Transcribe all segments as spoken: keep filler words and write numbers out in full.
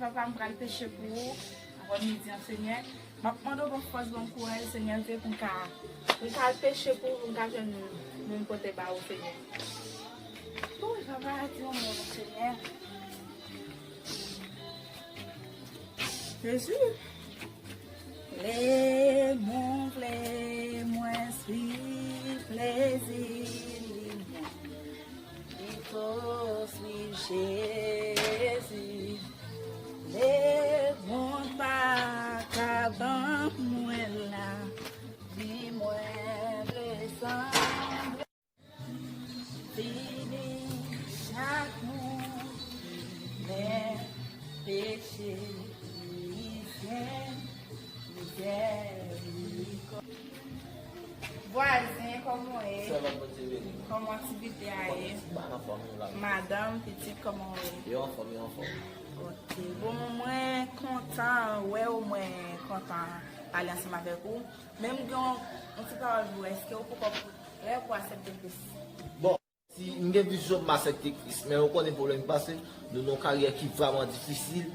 Papa, m pral peche pou ou. Bòn midi an, Senyè. M ap mande w ban m fòs, ban m kouraj, Senyè, Dye, pou m ka, pou m ka al peche pou ou, pou m ka jwenn moun pote ba ou, Senyè. Wi, papa, di yon mo, Senyè. Jezi. Lemonn vle mwen swiv plezi li, mwen pito swiv Jezi. Lemonn pa ka ban mwen lavi, mwen vle sanble. Fini chak moun ki men peche, mizè, mizèrikòd. Vwazen, kòman w ye? Sèvant, Bondye beni w. Kòman aktivite a ye? Kòman ti ba nan fanmi w la? Madanm, pitit, kòman w ye? Yo anfòm, yo anfòm. Ok. Bon, mwen kontan wè w, mwen kontan pale ansanm avèk ou. Men m gen yon, yon ti pawòl pou ou. Èske ou poko prè pou aksepte Kris? Bon, si m gen vizyon, m aksepte Kris. Men ou konnen pwoblèm ki pase, nou nan yon karyè ki vrèman difisil.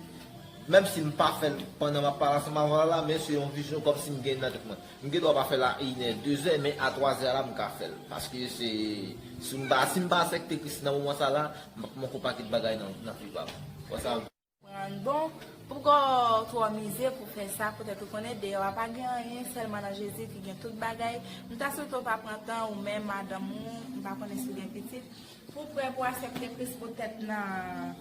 Menm si m pa fè l pandan m ap pale ansanm avè w la, men se yon vizyon kòmsi m gen nan tèt mwen. M gen dwa pa fè l a inè, dezè, men a twazè a la, m ka fè l. Paske se, si m pa, si m pa aksepte Kris nan moman sa la, m ap manke yon pakèt bagay nan, nan vi pa m. Wè sa? Bon, poko twò mize pou fè sa, poutèt ou konnen deyò a pa gen anyen, sèlman nan Jezi ki gen tout bagay. M ta swete w pa pran tan, ou menm, madanm ou, m pa konnen si w gen pitit, pou w prè pou w aksepte Kris poutèt nan,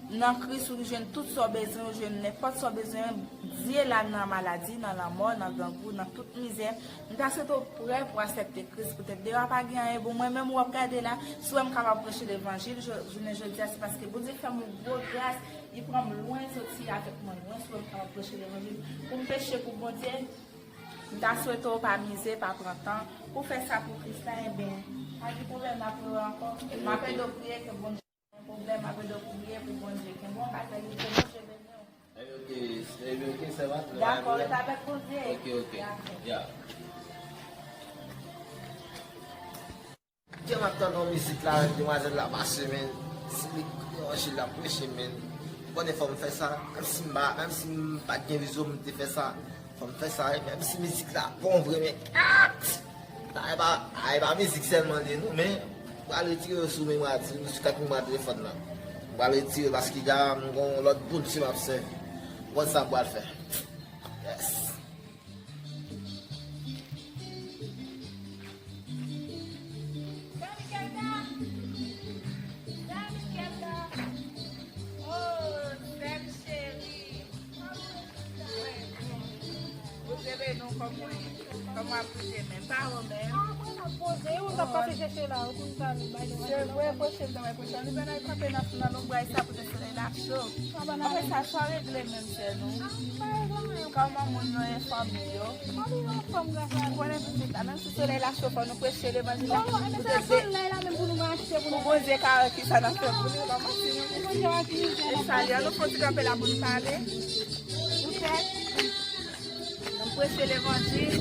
nan Kris ou jwenn tout sa w bezwen, ou jwenn nenpòt sa w bezwen, Dye la nan maladi, nan lanmò, nan grangou, nan tout mizè. M ta swete w prè pou w aksepte Kris poutèt deyò a pa gen anyen. Bon, mwen menm w ap gade la, si w wè m kapab preche levanjil, jo-, jounen jodi a, se paske Bondye fè m yon gwo gras, li pran m lwen, soti avèk mwen lwen, si w wè m kapab preche levanjil, pou m peche pou Bondye. M ta swete w pa mize, pa pran tan, pou w fè sa pou Kris la, enben, pa gen pwoblèm, n ap rewè ankò. M ap ede w priye ke Bondye Pwoblèm, apre de priye pou Bondye kenbe w, pa fè lite, Bondye beni w. Ebyen, oke, ebyen, oke, sèvant. Dakò, ret avèk Bondye. Oke, oke. Ya. Ke m ap tande yon mizik la, demwazèl la pase, men, se li, levanjil la preche, men, konnen fò m fè sa, menm si m pa, menm si m pa t gen vizyon, m te fè sa. Fò m fè sa wi, menm si mizik la bon vre, men kat! Sa e pa, sa e pa mizik sèlman li non, men m pral retire yo sou memwa, sou kat memwa telefòn nan. M pral retire paske la m gon lòt boul si m ap sèvi. Ou konn sa m pral fè. Yes. Dani Kèta! Dani Kèta! Oh, sè m cheri! Bondye beni w, kòman w ye? Kòman w ap bouje menm? Pa wè w menm? Ah, mwen la poze, ou t ap pase chèche la, ou konn sa nou bay nou. Se vre, poze m travay poze. Nou pral al kanpe nan, nan lonbray sa poutèt solèy la cho. Apre sa, sa w regle menm sè nou? Kòman moun yo ye, fanmi yo? Fanmi yo anfòm gras a Dye. Ou konnen pitit la, menm si solèy la cho, fò nou preche levanjil la. Oh, e men se solèy la menm pou nou mache, pou nou Bondye ka wè kisa n ap fè pou li, pa manti non. Bondye wè ki mizè n ap pase. E sa li, an nou fè yon ti kanpe la pou nou pale. Poutèt nou preche levanjil,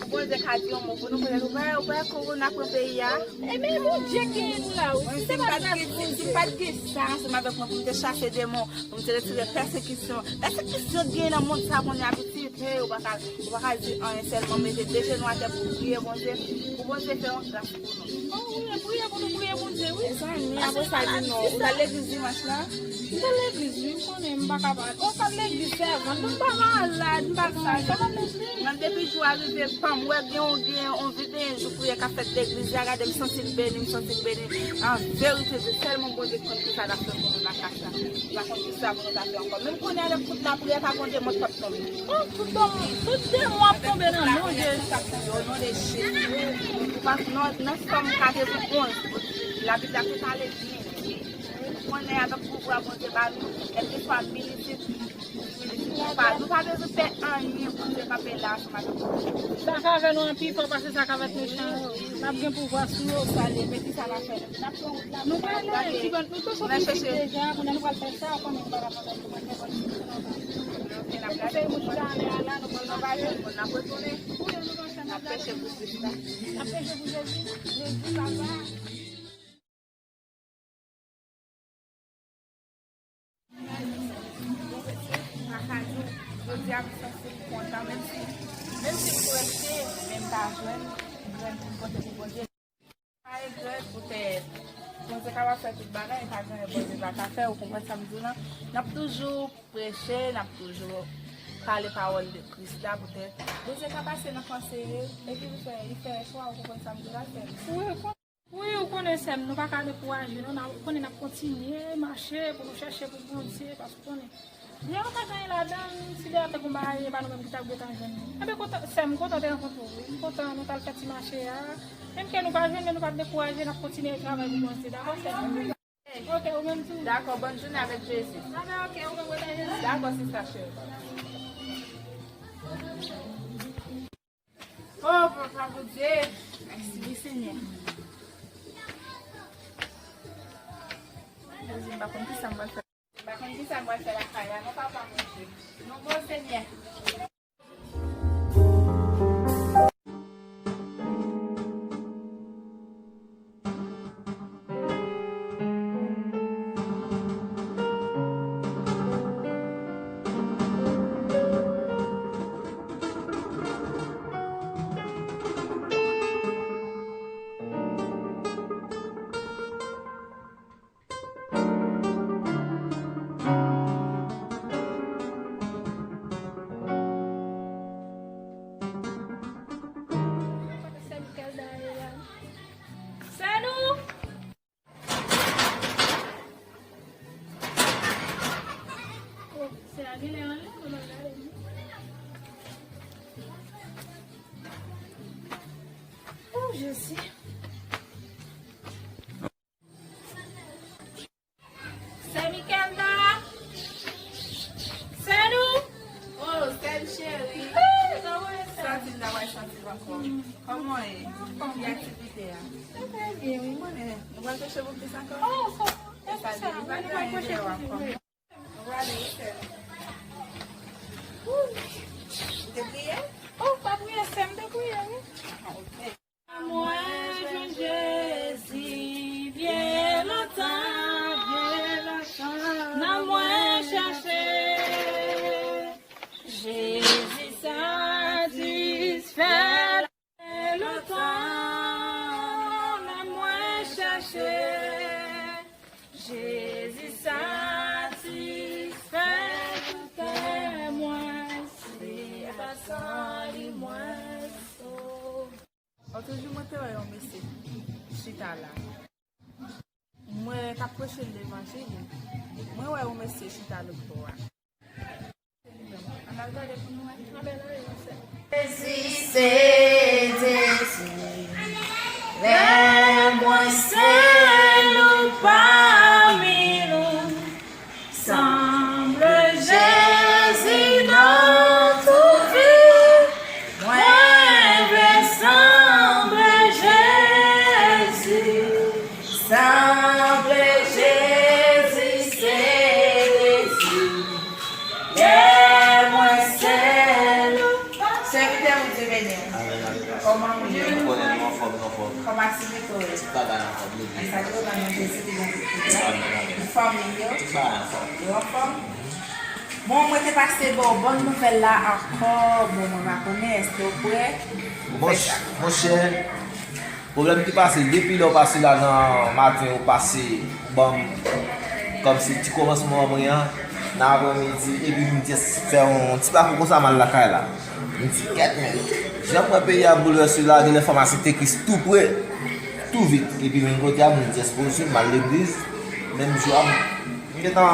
pou Bondye ka di yon mo pou nou, poutèt ou wè, ou wè kowona pran peyi a. E men Bondye ki gen nou la wi. Si se pa t gen, si, si pa t gen sa ansanm avèk mwen pou m te chase demon, pou m te retire pèsekisyon. Pèsekisyon gen nan mond sa kounye a, pitit, hey, ou pa ka, ou pa ka di anyen, sèlman mete de jenou atè pou w priye Bondye, pou Bondye fè yon gras pou nou. Oh, wi, priye pou nou, priye Bondye, wi. Mezanmi, apre sa, di non. Ou t al legliz dimanch la? M t al legliz, wi, ou konnen, m pa ka pa. Oh, ou t al legliz, sèvant, m pa malad, m pa sa, sa pa legliz. Mwen, depi jou a rive, pa m wè gen yon, gen yon videyo jou priyè k ap fèt legliz la, gade, m santi l beni, m santi l beni. An verite, se sèlman Bondye ki konn kisa l ap fè pou nou nan kay sa. M pa konn kisa pou nou ta fè ankò. Menm kounye a, lè m fout lapriyè, pa gen yon demon k pap tonbe. Oh, tout demon, tout demon ap tonbe nan non Jezi. Yo, non de Jezi. Ou pa, nan, nan Sòm katrevennonz, Labib la te pale byen. Ou konnen avèk pouvwa Bondye ba nou, kèlkeswa milisit, milisit nou pa, nou pa bezwen pè anyen, Bondye kanpe la ansanm avèk nou. Sa k avè nou an pi fò pase sa k avèk mechan yo. N ap gen pouvwa sou yo. Sa li, men kisa n ap fè? N ap pran wout la. Nou prale, ti bòn, nou te sou pitit deja, kounye a nou pral fè sa, konnen nou pa ka fè sa, nou pral fè kòm si nou pa. Ok, n ap gade moun nan. Kounye a la, nou pral nan vajin moun nan, retounen. N ap peche pou Kris la. N ap peche pou Jezi. Jezi, papa. Konte pou Bondye. Pa regrèt poutèt Bondye kapab fè tout bagay, e pa gen anyen Bondye pa ka fè, ou konprann sa m di w lan? N ap toujou preche, n ap toujou pale pawòl de Kris la, poutèt Bondye ka pase nan panse yo, epi li fè, li fè chwa, ou konprann sa m di w la, sè m? Wi, ou kon-, wi, ou konnen, sè m, nou pa ka dekouraje, non, n ap, ou konnen n ap kontinye mache pou nou chèche pou Bondye, paske ou konnen, Jewova pa gen anyen ladan l, si de a te gon bagay, e pa nou menm ki t ap gentan jwenn li. Enben, kontan, sè m, m kontan te rankontre w, wi. M kontan nou t al fè ti mache a. Menm ke nou pa jwenn, men nou pa t dekouraje, n ap kontinye travay pou Bondye, dakò, sè m? Ok, ou menm tou. Dakò, bòn jounen avèk Jezi. Enben, ok, ou menm, rete Jezi. Dakò, sista cheri. Oh, papa Bondye. Mèsi, wi, Senyè. Jezi, m pa konn kisa m pral fè. M pa konn kisa m pral fè lakay la, non, papa Bondye. Non, bon, Senyè. Sè nou! Oh, sè a genlè anlè, mwen pa gade. Oh, Jezi. Sè Mikelda! Sè nou! Oh, sè m cheri. Hey, kòman w ye, sè? Santi m ta pral santi m ankò. Kòman w ye? Ki aktivite a? Trè byen, wi. Mwen konnen. Nou pral preche pou plis ankò? Oh, fò. E sa, nou pral preche pou plis, wi. Nou prale, wi, sè m. Ou te priye? Oh, pa priye, sè m, te priye, wi. Ah, ok. Mwen jwenn Jezi byen lontan, byen lontan. Nan mwen chache Jezi satisfè lontan. Nan mwen chache Jezi satisfè doulè mwen, se pa san li mwen sove. Lòt jou mwen te wè yon mesye chita la. Mwen t ap preche levanjil. Mwen wè yon mesye chita lòt bò a. Ann al gade pou nou wè. Jezi, se Jezi. Lè mwen se nou pami nou. Sanble Jezi nan tout vi. Mwen vle sanble Jezi. Sanble Jezi, se Jezi. Lè mwen se nou. Sèvitè, Bondye beni w. Amèn, amèn. Kòman w ye? Mwen konnen nou anfòm, nou anfòm. Kòman aktivite w ye? Bagay anfòm, nou byen. Sa yo nan non Jezi ki gen tout pouvwa. Amèn, amèn. Fanmi yo? Tout bagay anfòm. Yo anfòm? Bon, mwen te pase ba w bòn nouvèl la ankò. Bon, mwen pa konnen, èske w prè pou fè sa? Monchè, pwoblèm ki pase, depi lè w pase la nan maten, ou pase, ou ban m kòmsi ti kòmansman mwen an, nan aprèmidi, epi m just fè yon ti pakou konsa, m al lakay la. M di, kèt, men, jan m wè peyi a boulvèse la, genlè fòmasyon te kris tou pre, tou vit. Epi menm kote a, m just poze, m al legliz, menm jou a, m gentan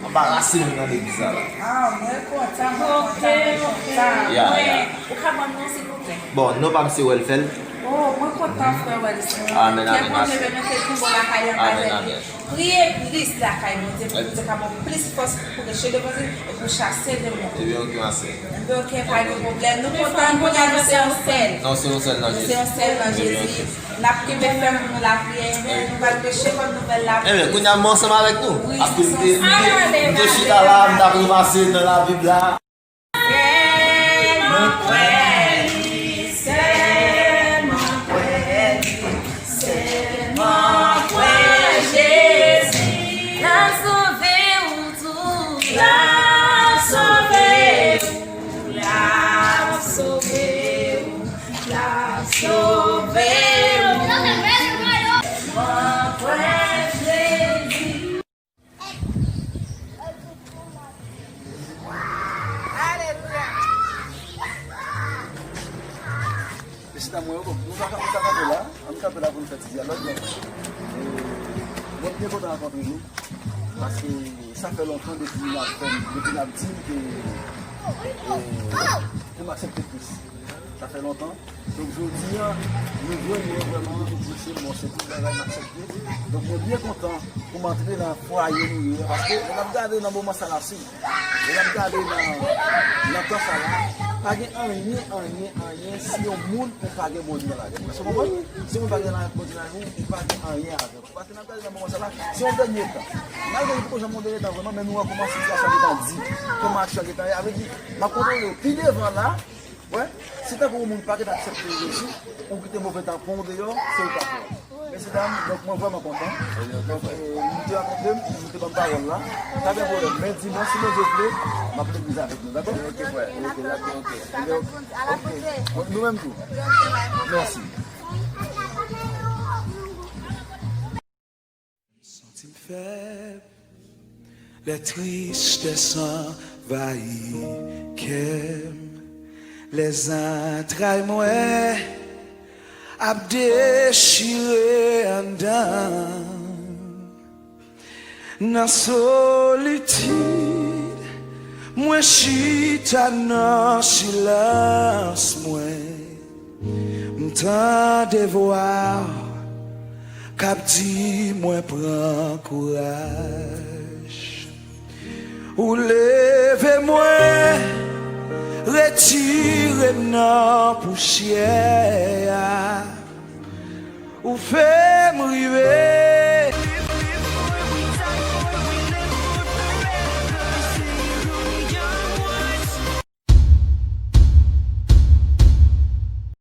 anbarase m nan legliz la la. Ah, mwen kontan, mwen kontan, mwen kontan. Ya, ya. Ou ka ban m non, silvouplè? Bon, non pa m se Welfel. Oh, mwen kontan, frè Welfel. Amèn, amèn, mèsi. Ke Bondye benediksyon bò lakay la. Amèn, amèn. Priye plis lakay Bondye, pou Bondye ka ban w plis fòs pou preche levanjil e pou chase demon. Ebyen, ok, ma sè. Ebyen, ok, pa gen pwoblèm. Nou kontan, nou kontan, nou se yon sèl. Non, se yon sèl nan Jezi. Nou se yon sèl nan Jezi. N ap kenbe fèm pou nou lapriyè, ebyen, nou pral preche bòn nouvèl la. Ebyen, kounye a, m ansanm avèk nou. Wi, paske m te, m te, m te chita la, m t ap ranmase nan Labib la. Sèlman kwè li, sèlman kwè li, sèlman kwè Jezi. L ap sove w tou, l ap sove w, l ap sove w, l ap sove Sa kanpe la, ann kanpe la pou n fè ti dyalòg. E, mwen byen kontan rankontre nou, paske sa fè lontan depi n ap fè, depi n ap di m ke, e, pou m aksepte Kris. Sa fè lontan. Donk, jodi a, nou jwenn mwen vrèman, nou di se bon, se tout bagay m aksepte. Donk, mwen byen kontan pou m antre nan fwaye nou ye a, paske lè n ap gade nan moman sa la, si lè n ap gade nan, nan tan sa la, pa gen anyen, anyen, anyen, si yon moun ou pa gen Bondye nan lavi w. Èske w konprann? Si yon moun pa gen la-, Bondye nan lavi w, ou pa gen anyen avè l. Paske n ap gade nan moman sa la, se yon dènye tan. Malgre li poko janm yon dènye tan vrèman, men nou wè kòman sitiyasyon an gentan di, kòman aksyon an gentan ye. A vle di, m ap kontwole w pi devan la, wè, si tankou yon moun pa gentan aksepte Jezi, ou kite move tan pran w deyò, se ou k ap pran. Mesye dam, donk mwen vrèman kontan. Donk, e, nou te rankontre m, nou te ban m pawòl la. Pa gen pwoblèm, men dimanch, si Bondye vle, m ap legliz avèk nou, dakò? Ok, frè. Ok, dakò, ok. Donk, nou menm tou. Mèsi. Santi m fèb, lè tristès anvayi kè m, lè zantray mwen ap dechire anndan. Nan solitid, mwen chita nan silans mwen. M tande vwa k ap di mwen pran kouraj. Ou leve mwen, retire m nan pousyè a. Ou fè m rive